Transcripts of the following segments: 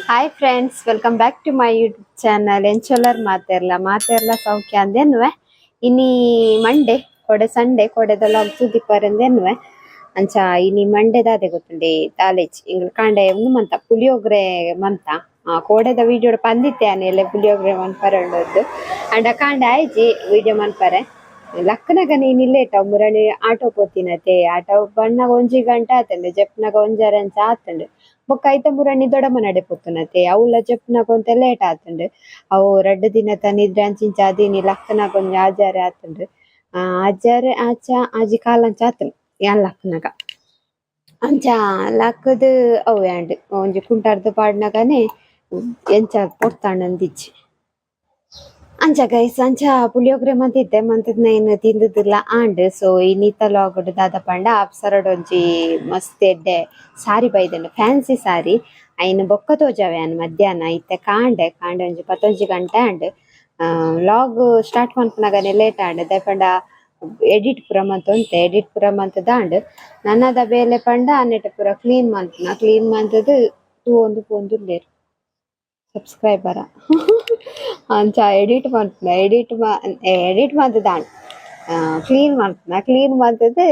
Hi friends, welcome back to my YouTube channel. ಎಂಚೊಲ್ಲರ್ ಮಾತೆರ್ಲ ಮಾತೆರ್ಲ ಸೌಖ್ಯ ಅಂದೆನ್ನುವೆ. ಇನಿ ಮಂಡೆ ಕೊಡೆ ಸಂಡೆ ಕೊಡೆದಲ್ಲ ತೂದಿಪ್ಪರೆಂದೆನ್ನುವೆ. ಅಂಚ ಇನಿ ಮಂಡೆ ದಾದೆ ಗೊತ್ತುಂಡೆ ಕಾಲೇಜ್ ಇಂಗ್ಲ ಕಾಂಡೆ ಉಂದು ಮಂತ ಪುಳಿಯೋಗ್ರೆ ಮಂತ ಕೋಡೆದ ವಿಡಿಯೋ ಪಂದಿತ್ತೆ ಆನೆಲೆ ಪುಳಿಯೋಗ್ರೆ ಮನ್ಪರೆ ಉಂಡದ್ದು ಅಂಡ ಕಾಂಡೆ ಆಯ್ಜಿ ವಿಡಿಯೋ ಮನ್ಪರೆ ಲಕ್ಕನಗ ನೀನ್ ಲೇಟ್ ಮುರಣಿ ಆಟೋ ಪೋತಿನತೆ ಆಟೋ ಬಣ್ಣಗ ಒಂಜಿ ಗಂಟೆ ಆತಂಡು ಜಪ್ನಗ ಒಂಜರೆ ಅಂಚ ಆತಂಡು ಬೊಕ್ಕ ಐತ ಮುರಣಿ ದೊಡ್ಡಮ್ಮ ನಡೆ ಪೋತುನತೆ ಅವುಲ ಜಪ್ನಗ ಒಂತೆ ಲೇಟ್ ಆತಂಡು ಅವು ರಡ್ಡ್ ದಿನ ತನಿದ್ರೆ ಅಂಚಿಂಚ ಅದೀನಿ ಲಕ್ಕನಗ ಒಂಜಿ ಆಜಾರೆ ಆತಂಡು ಆಜಾರೆ ಆಚ ಆಜಿ ಕಾಲಂಚ ಆತಂಡು ಯಾನ್ ಲಕ್ಕನಗ ಅಂಚ ಲಕ್ಕದ್ ಅವು ಯಾಂಡ್ ಒಂಜಿ ಕುಂಟಾರ್ದು ಪಾಡ್ನಗನೆ ಎಂಚ ಪೊರ್ತಾಂಡಂದಿಜ್ಜಿ ಅಂಚ ಗೈಸ್. ಅಂಚ ಪುಳಿಯೋಗರೆ ಮಂತಿದ್ದೆ ಮಂತದ್ ಏನು ತಿಂದದಿಲ್ಲ ಆಂಡ್. ಸೊ ಇನ್ನಿತ ಲಾಗ್ಡ್ ದಾದ ಪಂಡ ಅಪ್ಸರಡ್ ಒಂಜಿ ಮಸ್ತ್ ಎಡ್ಡೆ ಸಾರಿ ಬೈದಂಡ್, ಫ್ಯಾನ್ಸಿ ಸಾರಿ. ಐನ್ ಬೊಕ್ಕ ತೋಜಾವೆ ಯಾನ್ ಮಧ್ಯಾಹ್ನ. ಇತ್ತೆ ಕಾಂಡೆ ಕಾಂಡೆ ಒಂಜಿ ಪತ್ತೊಂಜಿ ಗಂಟೆ ಆಂಡ್. ಲಾಗ್ ಸ್ಟಾರ್ಟ್ ಮನ್ಪುನಗನೆ ಲೇಟ್ ಆಂಡ್, ದಾಯೆ ಪಂಡ ಎಡಿಟ್ ಪೂರ ಮಂತೊಂತೆ ಎಡಿಟ್ ಪೂರ ಮಂತುದಾಂಡ್. ನನದ ಬೇಲೆ ಪಂಡ ನೆಟ್ ಪೂರ ಕ್ಲೀನ್ ಮನ್ಪುನ. ಕ್ಲೀನ್ ಮಂತುದು ತೂವೊಂದು ಪೋವೊಂದುಲ್ಲೆರ್ ಸಬ್ಸ್ಕ್ರೈಬರ್. ಅಂಚ ಎಡಿಟ್ ಮನ್ಪುನ, ಎಡಿಟ್ ಎಡಿಟ್ ಮಂತುದಾಂಡ್, ಕ್ಲೀನ್ ಮನ್ಪುನ. ಕ್ಲೀನ್ ಮಂತುದು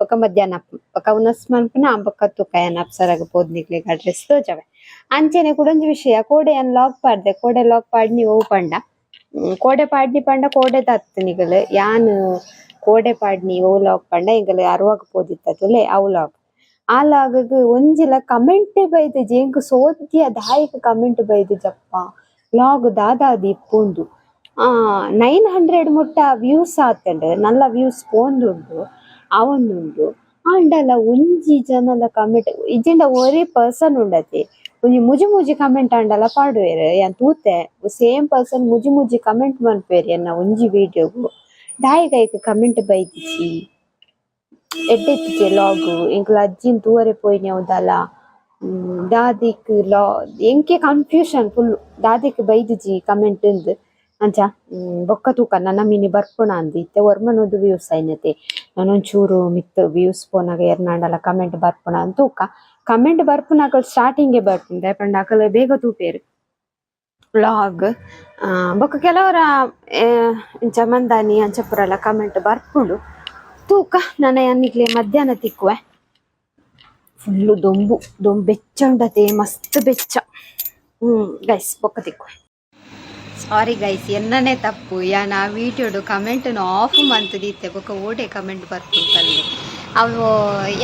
ಬೊಕ ಮಧ್ಯಾಹ್ನ ಬೊಕ ಉನಸ್ ಮನ್ಪುನ. ಬೊಕ ತೂಕ ಯಾನ್ ಅಪ್ಸರಗ್ ಪೋದು ನಿಕ್ಲೆಗ್ ಅಡ್ರೆಸ್ ತೋಜಾವೆ. ಅಂಚೆನೆ ಕುಡೊಂಜಿ ವಿಷಯ, ಕೋಡೆ ಯಾನ್ ಲಾಗ್ ಪಾಡ್ದೆ. ಕೋಡೆ ಲಾಗ್ ಪಾಡ್ನಿ ಒವು ಪಂಡ, ಕೋಡೆ ಪಾಡ್ನಿ ಪಂಡ ಕೋಡೆದ ಅತ್ತ್ ನಿಗಲ್. ಯಾನ್ ಕೋಡೆ ಪಾಡ್ನಿ ಒವು ಲಾಗ್ ಪಂಡ, ಎಂಕಲ್ ಅರುವಗ್ ಪೋದಿತ್ತ ತೂಲೆ ಅವು ಲಾಗ್. ಆ ಲಾಗ್ ಒಂಜಿಲ ಕಮೆಂಟ್ ಬೈದಿಜಿ. ಎಂಕ್ ಸೋದ್ಯ, ದಾಯೆಗ್ ಕಮೆಂಟ್ ಬೈದಿಜಪ್ಪ, ಲಾಗ್ ದಾದಾದಿ ಇಪ್ಪುಂದು. 900 ಮುಟ್ಟ ವ್ಯೂಸ್ ಆತುಂಡು, ನಲ್ಲ ವ್ಯೂಸ್ ಪೋಂದುಂಡು, ಆವೊಂದುಂಡು. ಆಂಡಲ ಒಂಜಿ ಜನಲ ಕಮೆಂಟ್ ಇಜ್ಜಿಂಡ ಒರಿ ಪರ್ಸನ್ ಉಂಡತೆ, ಒಂಜಿ ಮುಜಿ ಮುಜಿ ಕಮೆಂಟ್ ಆಂಡಲ ಪಾಡುವೆರ್. ಯಾನ್ ತೂತೆ, ಸೇಮ್ ಪರ್ಸನ್ ಮುಜಿ ಮುಜಿ ಕಮೆಂಟ್ ಮನ್ಪುವೆರ್ ಎನ್ನ ಒಂಜಿ ವಿಡಿಯೋಗು. ದಾಯೆಗ್ ಐಕ್ ಕಮೆಂಟ್ ಬೈದಿಜಿ? ಎಡ್ಡೆ ಇತ್ತಿಜೆ ಲಾಗ್? ಎಂಕುಲು ಅಜ್ಜಿನ್ ತೂವರೆ ಪೋಯಿನಿ ದಾಲ ದಾದಿಕ್ ಲಾ ಎಂಕೆ ಕನ್ಫ್ಯೂಷನ್ ಫುಲ್, ದಾದೆಕ್ ಬೈದಿಜಿ ಕಮೆಂಟ್ ಇಂದ್. ಅಂಚ ಬೊಕ್ಕ ತೂಕ ನನ ಮಿನಿ ಬರ್ಪುಣ ಅಂದ್. ಇತ್ತೆ ಒರ್ಂಬ ನೂದು ವ್ಯೂಸ್ ಆಯ್ನತೆ. ನನೊಂಚೂರು ಮಿತ್ತ್ ವ್ಯೂಸ್ ಪೋನಗ ಎರ್ನಾಂಡಲ ಕಮೆಂಟ್ ಬರ್ಪುಣ ಅಂದ್ ತೂಕ. ಕಮೆಂಟ್ ಬರ್ಪುನಕುಲು ಸ್ಟಾರ್ಟಿಂಗ್ ಬರ್ಪುಂಡು, ದಾಯೆ ಪಂಡ ಅಕುಲು ಬೇಗ ತೂಪೆರ್ ವ್ಲಾಗ್. ಬೊಕ್ಕ ಕೆಲವರ ಇಂಚ ಮಂದಾನಿ ಅಂಚ ಪೂರಲ ಕಮೆಂಟ್ ಬರ್ಪುಂಡು. ತೂಕ, ನನ ಯಾನ್ ನಿಕ್ಲೆ ಮಧ್ಯಾಹ್ನ ತಿಕ್ಕುವೆ. ಫುಲ್ಲು ದೊಂಬು ದೊಂಬು, ಬೆಚ್ಚ ಉಂಡತೆ, ಮಸ್ತ್ ಬೆಚ್ಚ. ಗೈಸ್, ಬೊಕ್ಕ ತಿಕ್ಕುವೆ. ಸಾರಿ ಗೈಸ್, ಎನ್ನನೆ ತಪ್ಪು. ಯಾನ್ ಆ ವಿಡಿಯೋಡು ಕಮೆಂಟ್ ಆಫ್ ಮಂತುದಿತ್ತೆ. ಬೊಕ್ಕ ಓಡೆ ಕಮೆಂಟ್ ಬರ್ಪುಂಡು ಅವು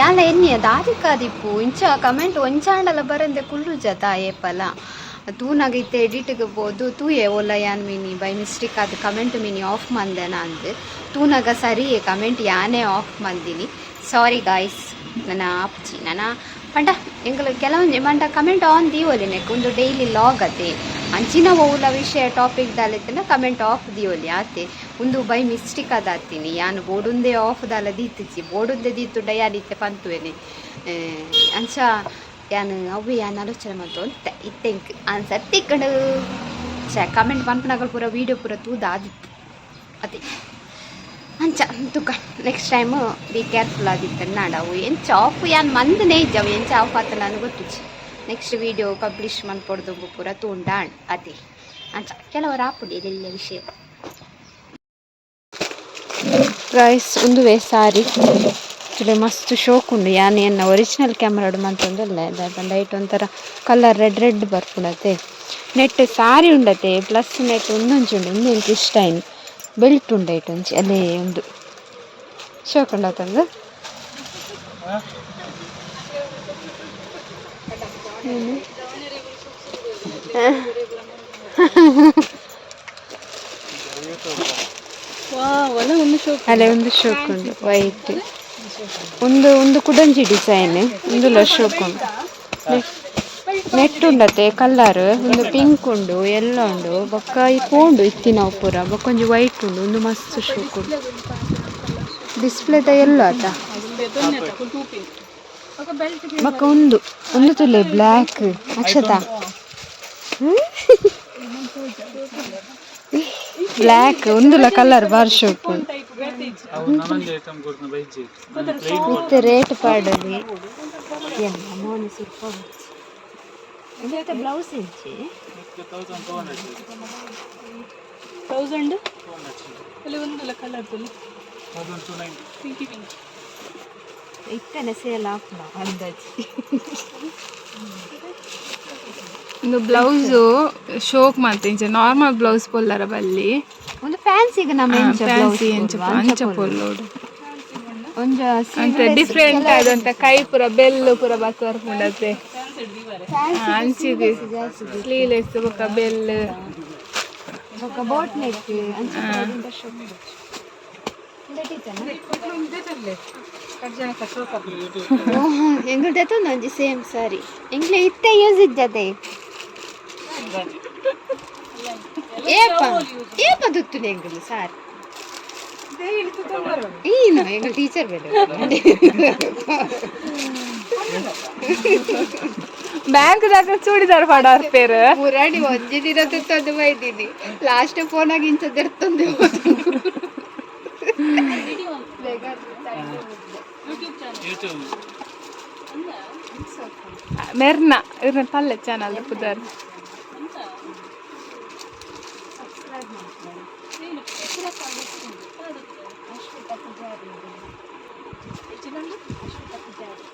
ಯಾಲ ಎನ್ನಿಯ ದಾದಿಕಾದಿಪ್ಪು, ಇಂಚ ಕಮೆಂಟ್ ಒಂಚಾಂಡಲ ಬರಂದೆ ಕುಲ್ಲುಜ ಏಪಲ. ತೂನಾಗ ಇತ್ತೆ ಎಡಿಟ್ಗೆ ಪೋದು ತೂಯೆ, ಓಲ ಯಾನ್ ಮಿನಿ ಬೈ ಮಿಸ್ಟೇಕ್ ಅದು ಕಮೆಂಟ್ ಮಿನಿ ಆಫ್ ಮಂದೆನ ಅಂದ್. ತೂನಾಗ ಸರಿ, ಕಮೆಂಟ್ ಯಾನೇ ಆಫ್ ಮಂದಿನಿ. ಸಾರಿ ಗಾಯ್ಸ್, ನನ್ನ ಆಪುಜಿ ನನ್ನ ಪಂಡ ಎಂಕುಲು ಕೆಲವೊಂಜಿ ಪಂಡ ಕಮೆಂಟ್ ಆನ್ ದೀವೊಲಿ. ನೆಕ್ ಒಂದು ಡೈಲಿ ಲಾಗ್ ಅತೆ, ಅಂಚಿನ ಒವುಲ ವಿಷಯ ಟಾಪಿಕ್ ದಾಲತ್ತಿನ ಕಮೆಂಟ್ ಆಫ್ ದೀವೊಲಿ ಆತೆ. ಉಂದು ಬೈ ಮಿಸ್ಟೇಕ್ ಅದಾತೀನಿ. ಯಾನ್ ಬೋಡುಂದೆ ಆಫ್ ದಾಲ ದೀತಿಜಿ. ಬೋಡುಂದೆ ದೀತುಂಡ ಯಾನ್ ಇತ್ತೆ ಪಂತುವೆನೆ. ಅಂಚ ಯಾನ್ ಅವ್ವೆ ಯಾನ್ ಆಲೋಚನೆ ಮಂತೊಂತೆ. ಇತ್ತೆ ಎಂಕ್ ಆನ್ಸರ್ ತಿಕ್ಕಂಡು. ಛೆ, ಕಮೆಂಟ್ ಪನ್ಪುನಕುಲು ಪೂರ ವೀಡಿಯೋ ಪೂರ ತೂದು ಆದಿತ್ತು ಅದೇ. ಅಂಚ ತುಕ, ನೆಕ್ಸ್ಟ್ ಟೈಮ್ ಬಿ ಕೇರ್ಫುಲ್ ಆದಿತ್ತು ನಾಡ. ಅವು ಎಂಚ ಆಫ್ ಯಾನ್ ಮಂದನೇ ಇಜ್ಜ, ಅವು ಎಂಚ ಆಫ್ ಆತನ ಗೊತ್ತುಜ್ಜಿ. ನೆಕ್ಸ್ಟ್ ವೀಡಿಯೋ ಪಬ್ಲಿಷ್ ಮನ್ಪೊಡ್ದು ಪೂರ ತೂಂಡಾಂಡ್ ಅದೇ. ಅಂಚ ಕೆಲವರು ಆಪುಂಡು ಎಲ್ಲೆಲ್ಲ ವಿಷಯ. ಗೈಸ್, ಉಂದುವೆ ಸಾರಿ ತೂಲೆ, ಮಸ್ತ್ ಶೋಕ್ ಉಂಡು. ಯಾನ್ ಎನ್ನ ಒರಿಜಿನಲ್ ಕ್ಯಾಮ್ರಾಡ್ ಮಂತೊಂದುಲ್ಲೆ, ದಾಯೆ ಪಂಡ ಐಟ್ ಒಂಥರ ಕಲರ್ ರೆಡ್ ರೆಡ್ ಬರ್ಪುಂಡತೆ. ನೆಟ್ ಸಾರಿ ಉಂಡತೆ, ಪ್ಲಸ್ ನೆಟ್ ಉಂದೊಂಜಿ ಉಂಡು. ಉಂದು ಎಂಕ್ ಇಷ್ಟ ಆಯ್ನ್. ಬೆಲ್ಟ್ ಉಂಡು ಐಟ್ ಒಂಜಿ. ಅಲ್ಲೇ ಉಂದು ಶೋಕ್ ಉಂಡತಂದು. ಅಲ್ಲೇ ಒಂದು ಶೋಕ್ ಉಂಡು, ವೈಟ್. ಒಂದು ಒಂದು ಕುಡಂಜಿ ಡಿಸೈನ್. ಉಂದುಲ ಶೋಕ್ ಉಂಡು. ನೆಟ್ ಉಂಡತೆ ಕಲರ್. ಒಂದು ಪಿಂಕ್ ಉಂಡು, ಎಲ್ಲೋ ಉಂಡು, ಬೊಕ್ಕ ಈ ಪೋಂಡು ಇತ್ತಿನವು ಪೂರ. ಬೊಕ್ಕ ಒಂಜಿ ವೈಟ್ ಉಂಡು. ಉಂದು ಮಸ್ತ್ ಶೋಕ್ ಉಂಡು. ಡಿಸ್ಪ್ಲೇದ ಎಲ್ಲೋ ಆತ. ಬೊಕ್ಕ ಒಂದು ಒಂದು ತುಲೆ ಬ್ಲ್ಯಾಕ್. ಅಕ್ಷತಾ, ಬ್ಲ್ಯಾಕ್ ಉಂದುಲ ಕಲರ್ ಬಾರಿ ಶೋಕ್ ಉಂಡು. ಅವು ನನೊಂಜಿ ಐಟಮ್ ಕೊಡ್ನ ಬೈಜಿ. ಇತ್ತೆ ರೇಟ್ ಪಾಡಲಿ. ಇಂದೆತ ಬ್ಲೌಸ್ ಇಂಚಿ. 1200. 1000. 200. ಅಲ್ಲಿ ಒಂದಲ್ಲ ಕಲರ್. 1290. ಪಿಂಕಿ ಪಿಂಕಿ. ಇತ್ತನೆ ಸೇಲ್ ಆಪುನ ಅಂದಾಜಿ. ಒಂದು ಬ್ಲೌಸು ಶೋಕ್ ಮಾತ ಇಂಚ ನಾರ್ಮಲ್ ಬ್ಲೌಸ್ ಪೊಲ್ಲರ ಬಲ್ಲಿ. ಒಂದು ಫ್ಯಾನ್ಸಿಗೆ ನಮ್ಮ ಎಂಚ ಬ್ಲೌಸ್. ಫ್ಯಾನ್ಸಿ ಎಂಚ ಅಂಚ ಪೊಲ್ಲೋಡು. ಒಂಜ ಅಂತ ಡಿಫ್ರೆಂಟ್ ಆದಂತ ಕೈ ಪೂರ ಬೆಲ್ಲು ಪೂರ ಬತ್ತು ಬರ್ಪುಂಡತೆ ಅಂಚಿಗೆ ಸ್ಲೀವ್ಲೆಸ್ ಬೊಕ್ಕ ಬೆಲ್. ಬೊಕ್ಕ ಬೋಟ್ ನೆಕ್ ಅಂಚ ಎಂಗುಲ್ ಒಂಜಿ ಸೇಮ್ ಸಾರಿ ಎಂಗ್ಲೆ ಇತ್ತೆ ಯೂಸ್ ಇದ್ದದೆ. ಏಪ ಏಪ ದುತ್ತುನೆ ಎಂಗುಲು ಸಾರಿ ಈನು ಎಂಗುಲ್ ಟೀಚರ್ ಬೇಡ. ಬ್ಯಾಂಕ್ ದಾಗ ಚೂಡಿದಾರ್ ಪಾಡಾರ್ಪೇರು. ಮುರಾಡಿ ಒಂಜಿ ದಿನ ತುತ್ತೊಂದು ಬೈದಿನಿ, ಲಾಸ್ಟ್ ಫೋನ್ ಆಗಿ ಇಂಚದಿರ್ತಂದು. ಯೂಟ್ಯೂಬ್. ಮೆರ್ನ ಇರ್ನ ಪಲ್ಲೆ ಚಾನಲ್ ಪುದರ್.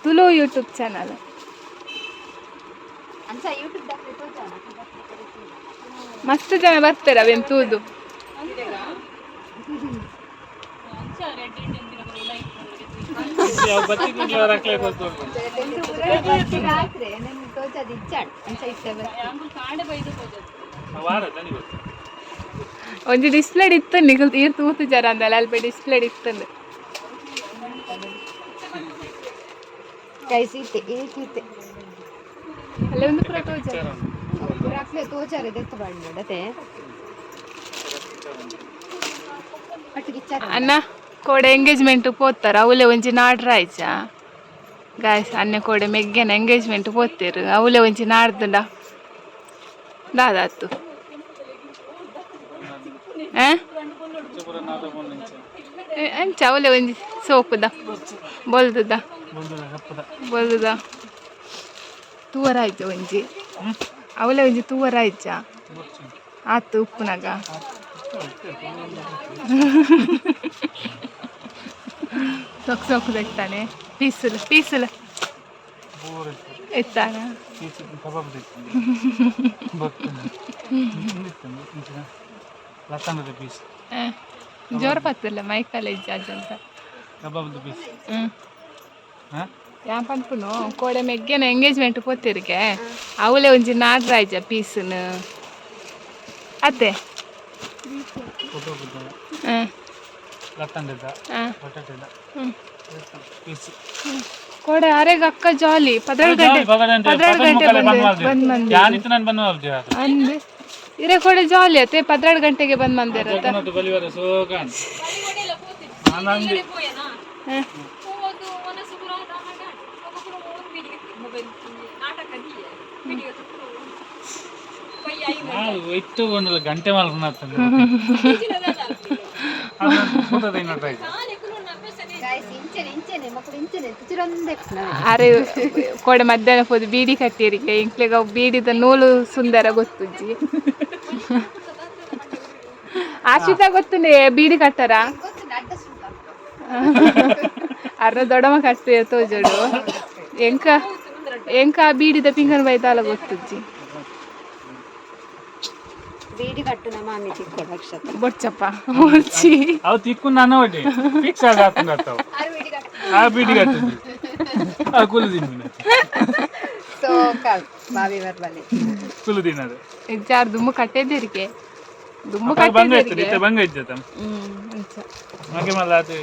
Tulu YouTube channel. ಅಂಚ ಯೂಟ್ಯೂಬ್ ದಾಖಲೆ ತೋಜಾನ. ಮಸ್ತ್ ಜನ ಬರ್ತಾರೆ ಅವೇನ್ ತೂದು. ಯಾವ ಬತ್ತಿ ಗುಡ್ಲ ಹಾಕ್ಲಿಕ್ಕೆ ಗೊತ್ತು. ರಾತ್ರಿ ನನ್ಗೆ ತೋಜಾದ ಇಚ್ಚಾಣ್ ಅಂಚ ಇತ್ತೆ. ವಾರ ದನಿ ಗೊತ್ತು. ಒಂಜಿ ಡಿಸ್ಪ್ಲೇ ಇತ್ತು ನಿಗಲ್ ಈರ್ ತೂತು ಜರ ಅಂದಲ್ಲ ಅಲ್ಪ ಡಿಸ್ಪ್ಲೇ ಇತ್ತಂದು. ಕೈ ಸೀತೆ ಏಕೀತೆ. ಅಲ್ಲೇ ಒಂದು ಪೂರ ತೋಜ. ರಾತ್ರಿ ತೋಜಾರೆ ದೆತ್ತ ಬಾಂಡ್ ಮಾಡತೆ ಒಟ್ಟಿಗೆ ಇಚ್ಚಾರ. ಅಣ್ಣ ಕೋಡೆ ಎಂಗೇಜ್ಮೆಂಟ್ ಪೋತಾರ ಅವಲೆ ಒಂಜಿ ನಾಡ್ರ ಆಯ್ಚ ಗಾಯ್ಸ್. ಅನ್ಯ ಕೋಡೆ ಮೆಗ್ಗೆನ ಎಂಗೇಜ್ಮೆಂಟ್ ಪೋತೇರು, ಅವಲೆ ಒಂಜಿ ನಾಡ್ದುಂಡ ದಾದಾತು ಆ? ಪೂರ ನಾದ ಬಂದು. ಏ, ಅಂಚ ಅವಲೆ ಒಂಜಿ ಸೋಪುದ ಬೊಲ್ದುದ. ಬಂದು ಹಪ್ಪದ. ಬೊಲ್ದುದ ತೂವರ ಆಯ್ತು ಒಂಜಿ ಅವಲೆ ಒಂಜಿ ತೂವರ ಆಯ್ಚ ಆತು ಉಪ್ಪುನಾಗ. ಸೊಕ್ ಸೊಕ್ ತೆಗ್ತಾನೆ ಪೀಸಲ್ ಪೀಸಲ್. ಬೋರ್. ಎತ್ತಾನ. ಪೀಸ್ ಕಬಾಬ್ ಬರ್ತದೆ ಲತ್ತಂಡದ ಪೀಸ್. ಜೋರು ಪತ್ತಿಲ್ಲ ಮೈಕಲ್ ಇಜ್ಜ ಅಂತ. ಕಬಾಬ್ದ ಪೀಸ್. ಹ್ಮ್. ಹಾಂ. ಯಾ ಪನ್ಪುನು ಕೋಡೆ ಮೆಗ್ಗೆನ ಎಂಗೇಜ್ಮೆಂಟ್ ಪೋತಿರ್ಗೆ ಅವಲೆ ಒಂಜಿ ನಾಡ್ರಾಯ್ಜ ಪೀಸ್ನು ಅತ್ತೆ. ಕಬಾಬ್ದ. ಹ್ಮ್. ಲತ್ತಂಡದ. ಹಾಂ. ಬಟಾಟೆದ. ಹ್ಮ್. ಪೀಸ್. ಕೋಡೆ ಅರೆಗ ಅಕ್ಕ ಜಾಲಿ 12 ಗಂಟೆ 12 ಗಂಟೆ ಬಂದ್ ಬಂದ್ ಮಂದಿ. ಯಾನಿತ್ತು ನಾನು ಬಂದು ಮಾಡ್ತೀವಿ. ಅಂದ್ ಇರೆ ಕೋಡೆ ಜಾಲಿ ಅತ್ತೆ 12 ಗಂಟೆಗೆ ಬಂದ್ ಮಂದಿರತ್ತ. ಜಗನ್ನಾಥ ಬಲಿವಾರ ಸೋಗಾನ್ ನಾನು ಅಂದೆ. ನಾನು ಇಟ್ಟುಕೊಂಡಲ್ಲ ಗಂಟೆ ಮಾಲ್ಕೊಂಡು. ಗಾಯ್ಸ್ ಇಂಚೆನೆ ಇಂಚೆನೆ ಮಕ್ಕಳು ಇಂಚೆನೆ ತುಚಿರೊಂದೇ. ಅರೆ ಕೋಡೆ ಮಧ್ಯಾಹ್ನ ಪೋದು ಬೀಡಿ ಕಟ್ಟಿರಿಗೆ ಇಂಕ್ಲೆಗ ಅವು ಬೀಡಿದ ನೂಲು ಸುಂದರ ಗೊತ್ತುಜ್ಜಿ. ಆಶಿತಾ ಗೊತ್ತುಂಡೆ ಬೀಡಿ ಕಟ್ಟರ. ಗೊತ್ತು ಅಡ್ಡ ಸುಂಕ. ಅರ್ನ ದೊಡಮ ಕಟ್ಟಿ ತೋಜೋಡು ಎಂಕ ಎಂಕ ಆ ಬೀಡಿದ ಪಿಂಗನ್ ಬೈದಾಲ ಗೊತ್ತುಜ್ಜಿ. ಬೀಡಿ ಕಟ್ಟು ನಮ್ಮ ಮಾಮಿ ಚಿಕ್ಕ ಅಕ್ಷತ. ಬೊಚ್ಚಪ್ಪ ಬೊಚ್ಚಿ. ಅವು ತಿಕ್ಕು ನಾನು ಒಡ್ಡಿ ಫಿಕ್ಸ್ ಆಗಿ ಹಾಕೊಂಡು ಆ ಬೀಡಿ ಕಟ್ಟುದು ಆ ಕುಲು ತಿನ್ನ. ಸೊ ಕಾಲ್ ಮಾಮಿ ಬರ್ಬಲ್ಲಿ. ಕುಲು ತಿನ್ನದು. ಜಾರ್ ದುಮ್ಮು ಕಟ್ಟೆದಿರಿಗೆ ದುಮ್ಮು. ಬಂಗ ಇತ್ತು. ಕಟ್ಟೆದಿರಿಗೆ. ಇತ್ತೆ ಬಂಗ ಇಜ್ಜತ. ಹ್ಮ್ ಅಂಚ. ಮಗೆ ಮಲ್ಲ ಅದು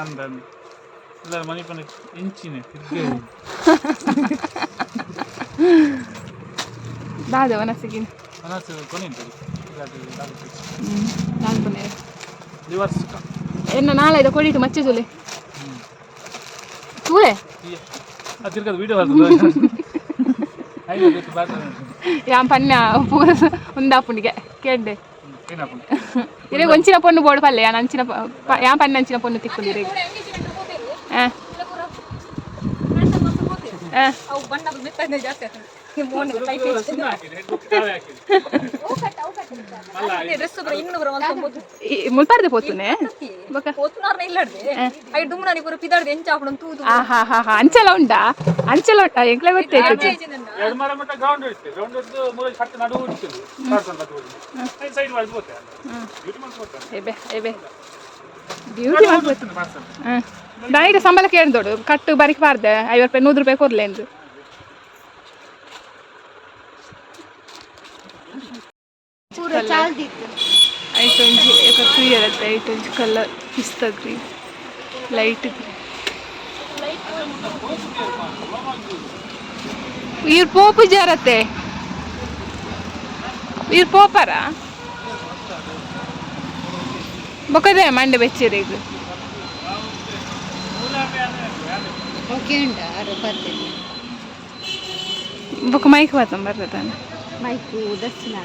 ಅಂದ ಅಂದ ಇಲ್ಲ ಮನಿ ಪನ ಇಂಚಿನೆ ತಿರ್ಗಿ. ದಾದ ವನಸಿಗಿನ. ಮನಸ್ಸು ಕೊನಿದ್ದು. ಹ್ಮ್ ನಾಲ್ಕನೇ. ಲಿವರ್ ಸುಕ್ಕ. ಎನ್ನ ನಾಳೆ ಕೊಡಿಟ್ಟು ಮಚ್ಚೆ ಜೊಲೆ ತೂಲೆ. ಆ ತಿರ್ಗದ ವಿಡಿಯೋ ಬರ್ತದೆ ಐದು ಬಾತ. ಯಾನ್ ಪನ್ಯ ಪೂರ ಉಂದಾಪುಂಡಿಗೆ ಕೇಂಡೆ. ಏನಪ್ಪ? ಇರೆ ಒಂಚಿನ ಪೊಣ್ಣು ಬೋಡು ಪಲ್ಲೆ ಯಾನ್ ಅಂಚಿನ ಯಾನ್ ಪನ್ನೆ ಅಂಚಿನ ಪೊಣ್ಣು ತಿಕ್ಕುಂಡು ಇರೆಗ್. ಆ. ಅವು ಬಣ್ಣ ಮೆತ್ತನೆ ಜಾಸ್ತಿ ಆಗ್ತದೆ ಮೋನೆ ಟೈಟ್. ಡ್ರೆಸ್ ಬರ ಇನ್ನು ಬರ ಒಂದು ತೊಂಬತ್ತು. ಮುಲ್ಪಾರ್ದೆ ಪೋತುನೆ. ಬೊಕ? ಪೋತುನಾರ್ನ ಇಲ್ಲಡ್ದೆ I ಡುಮ್ಮನಾನಿ ಪೂರ ಪಿದಾಡ್ದೆ ಎಂಚ ಆಪುಂಡು ತೂದು. ಆ ಹಾ ಹಾ ಹಾ, ಅಂಚಲ ಉಂಡಾ? ಅಂಚಲ ಉಂಟಾ? ಎಂಕ್ಲೆ ಗೊತ್ತಾಯ್ತು. ಎರಡು ಮರ ಮಟ್ಟ ಗ್ರೌಂಡ್ ಇಡ್ತೇವೆ. ಗ್ರೌಂಡ್ ಹಿಡಿದು ಮೂರು ಕಟ್ಟು ನಡುವು ಇಡ್ತೇವೆ. ಸೈಡ್ ವೈಸ್ ಹೋಗ್ತೇವೆ, ಬ್ಯೂಟಿ ಮಾಡ್ಕೊಳ್ತಾರೆ. ಎಬೆ ಎಬೆ, ಬ್ಯೂಟಿ ಮಾಡ್ಬೋದು. ಹಾಂ, ದಾಯಿಡ ಸಂಬಳ ಕೇಳ್ದೋಡು ಕಟ್ಟು ಬರಿಕ್ ಬಾರ್ದೆ. 50 ರೂಪಾಯಿ 100 ರೂಪಾಯಿ ಕೊರ್ಲೆಂದು. ಪೂರ ಚಾಲ್ದಿತ್ತು. ಐಟ್ ಒಂಜಿ ತೂಯರತ್ತೆ. ಐಟ್ ಒಂಜಿ ಕಲರ್ ಪಿಸ್ತ ಗ್ರೀನ್, ಲೈಟ್ ಗ್ರೀನ್. ಈರ್ ಪೋಪು ಜಾರತ್ತೆ. ಈರ್ ಪೋಪರ ಬೊಕದೆ ಮಂಡೆ ಬೆಚ್ಚಿರಿಗ್. ಓಕೆ ಉಂಡ ಅರು ಬರ್ತೇನೆ. ಬೊಕ ಮೈಕ್ ಬರ್ತದಾನ. ಮೈಕು ದರ್ಶನ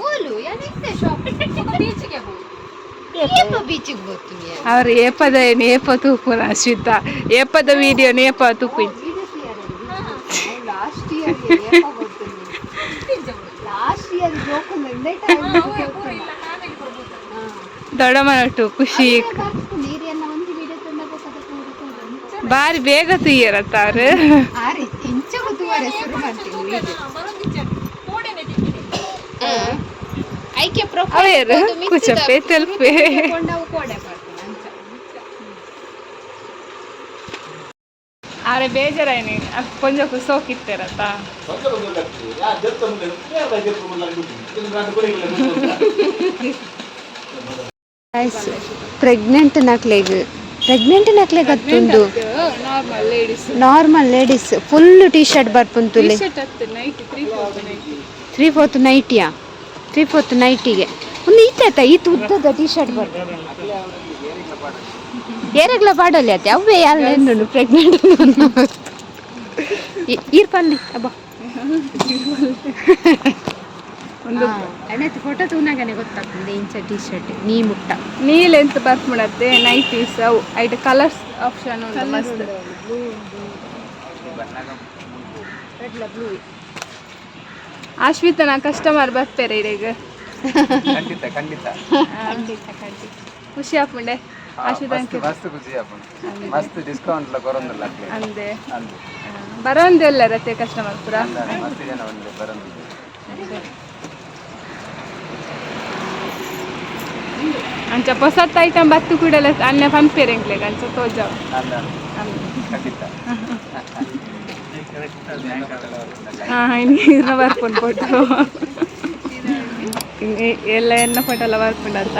ಓಲು ಯಾನಿತ್ತೆ ಶಾಪ್ ಏಪ ಬೀಚಿಗೆ ಹೋಗ್ತೀನಿ. ಅವ್ರು ಏಪದ ಏಪ ತೂಪುನ ಅಶ್ವಿತ, ಏಪದ ವಿಡಿಯೋ ನೇಪ ತೂಪು. ಲಾಸ್ಟ್ ಇಯರ್ ಲಾಸ್ಟ್ ಇಯರ್ ದೊಡ್ಡಮ್ಮನೊಟ್ಟು ಖುಷಿ. ನೀರಿಯನ್ನ ಒಂದು ವಿಡಿಯೋ ತಂದ. ಬಾರಿ ಬೇಗ ತುಯ್ಯರತ್ತ ಅವ್ರು. ಆರಿ ಇಂಚಗೂ ತೂವರೆ ಶುರು ಮಾಡ್ತೀನಿ. ಐಕೆ. ಅವೇರು ಕುಚಪ್ಪೆ ತೆಲ್ಪೆ. ನಾವು ಕೋಡೆ ಬರ್ತೀನಿ ಅಂಚ. ಆರೆ ಬೇಜಾರಾಯ್ನಿ ಕೊಂಚ ಸೋಕಿತ್ತೇರತ್ತ. ಪ್ರೆಗ್ನೆಂಟ್ ನಕ್ಲೆಗ್, ಪ್ರೆಗ್ನೆಂಟ್ ನಕ್ಲೆಗ್ ಅತ್ತುಂಡು. Normal ladies. Normal ladies full T shirt ಬರ್ಪುಂತುಲೆ. Shirt ಅತ್ತು, ನೈಟ್, 3/4 ನೈಟ್. 3/4 ನೈಟಿಯಾ? 3/4 ನೈಟಿಗೆ ಒಂದು ಈತ ಈತ ಉದ್ದದ ಟೀ ಶರ್ಟ್ ಬರ್ಪುಂಡು. ಏರೆಗ್ಲ ಪಾಡಲ್ಲಿ ಅತ್ತೆ ಅವೇ ಅಲ್ಲ ಎನ್ನುಂಡು ಪ್ರೆಗ್ನೆಂಟ್ ಈರ್ ಪಲ್ಲಿ ಅಬ್ಬಾ. ಒಂದು ಅಣ್ಣತ್ತು ಫೋಟೋ ತೂನಾಗನೆ ಗೊತ್ತಾಗ್ತದೆ ಇಂಚ ಟೀ ಶರ್ಟ್ ನೀ ಮುಟ್ಟ. ನೀಲೆಂತ ಬರ್ಪುಣತ್ತೆ ನೈಟೀಸ್ ಅವು. ಐಟ್ ಕಲರ್ಸ್ ಆಪ್ಷನ್ ಉಂಟು ಮಸ್ತ್. ಅಶ್ವಿತನ ಕಸ್ಟಮರ್ ಬರ್ಪೇರೆ ಇಡೆಗ್. ಖಂಡಿತ ಖಂಡಿತ. ಖುಷಿ ಆಪುಂಡೆ ಅಶ್ವಿತ? ಮಸ್ತ್ ಮಸ್ತ್ ಖುಷಿ ಆಪುಂಡು. ಮಸ್ತ್ ಡಿಸ್ಕೌಂಟ್ ಲ ಕೊರೊಂದುಲ್ಲ ಅಕ್ಲೆ. ಅಂದೆ. ಅಂದು. ಬರೋಂದೆಲ್ಲ ರತೆ ಕಸ್ಟಮರ್ ಪೂರ. ಅಂದ ಮಸ್ತ್ ಜನ ಉಂಡು ಬರೊಂದು. ಅಂಚ ಪೊಸತ್ ಐಟಮ್ ಬತ್ತು ಕೂಡಲ ಅನ್ನ ಪಂಪೇರೆ ಎಂಕ್ಲೆಗ್ ಅಂಚ ತೋಜಾವ್. ಅಂದ ಖಂಡಿತ. ಹಾ, ನೀರ್ನ ಬರ್ಪುಂಡು ಫೋಟೋ ಎಲ್ಲ ಎನ್ನ ಫೋಟೋ ಎಲ್ಲ ಬರ್ಪುಂಡತ್ತ.